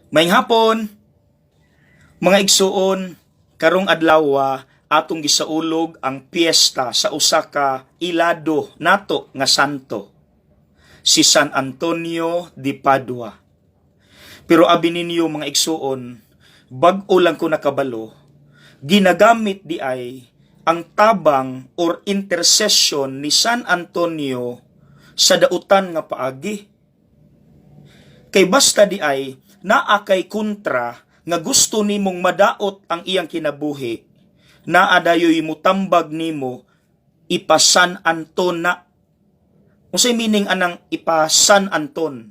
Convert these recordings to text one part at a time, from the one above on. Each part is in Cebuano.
Maayong hapon, mga igsuon, karong adlaw atong gisaulog ang piyesta sa usa ka ilado nato nga santo, si San Antonio de Padua. Pero abi ninyo, mga igsuon, bag-o lang ko nakabalo, ginagamit diay ang tabang or intercession ni San Antonio sa dautan nga paagi. Kay basta diay naa kay kontra nga gusto nimong madaot ang iyang kinabuhi, naa dayoy mutambag nimo, "Ipa San Anton na." Unsay meaning anang "ipa San Anton"?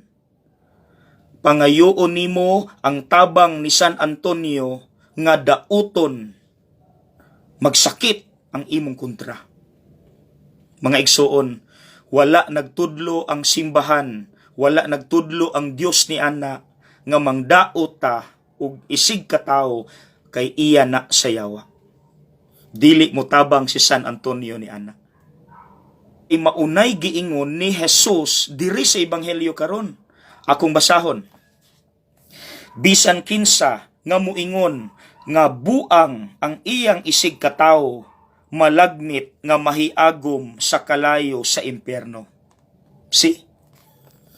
Pangayoon nimo ang tabang ni San Antonio nga dauton, magsakit ang imong kontra. Mga igsuon, wala nagtudlo ang simbahan, wala nagtudlo ang Dios ni ana nga mangdaot ta og isig katawo kay iya na sa yawa. Dili mo tabang si San Antonio ni ana. Maunay giingon ni Jesus diri sa ebanghelyo karon. Akong basahon. "Bisan kinsa nga muingon nga buang ang iyang isig katawo, malagmit nga mahiagom sa kalayo sa impyerno." See?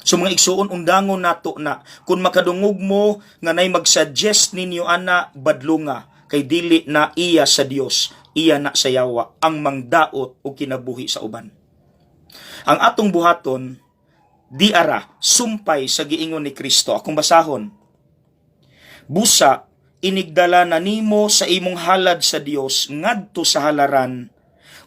So mga igsuon, undangon nato na. Kung makadungog mo nga nay mag-suggest ninyo ana, badlunga, kay dili na iya sa Dios, iya na sa yawa ang mangdaot og kinabuhi sa uban. Ang atong buhaton di ara sumpay sa giingon ni Kristo. Akong basahon. "Busa inigdala na nimo sa imong halad sa Dios ngadto sa halaran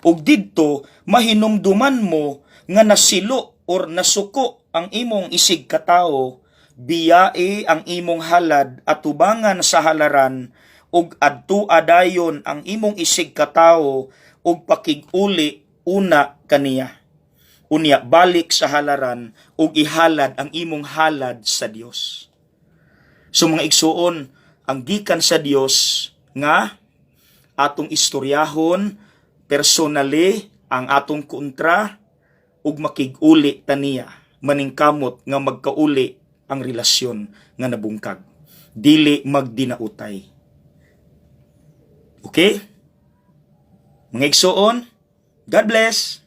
ug didto mahinumduman mo nga nasilo or nasuko ang imong isig katawo, biyae ang imong halad atubangan sa halaran ug adtua dayon ang imong isig katawo ug pakig-uli una kaniya. Unya balik sa halaran ug ihalad ang imong halad sa Dios." So mga igsuon, ang gikan sa Dios nga atong istoryahon personally ang atong kontra ug makig-uli ta niya, maningkamot nga magkauli ang relasyon nga nabungkag. Dili magdinautay. Okay? Mga igsuon, God bless.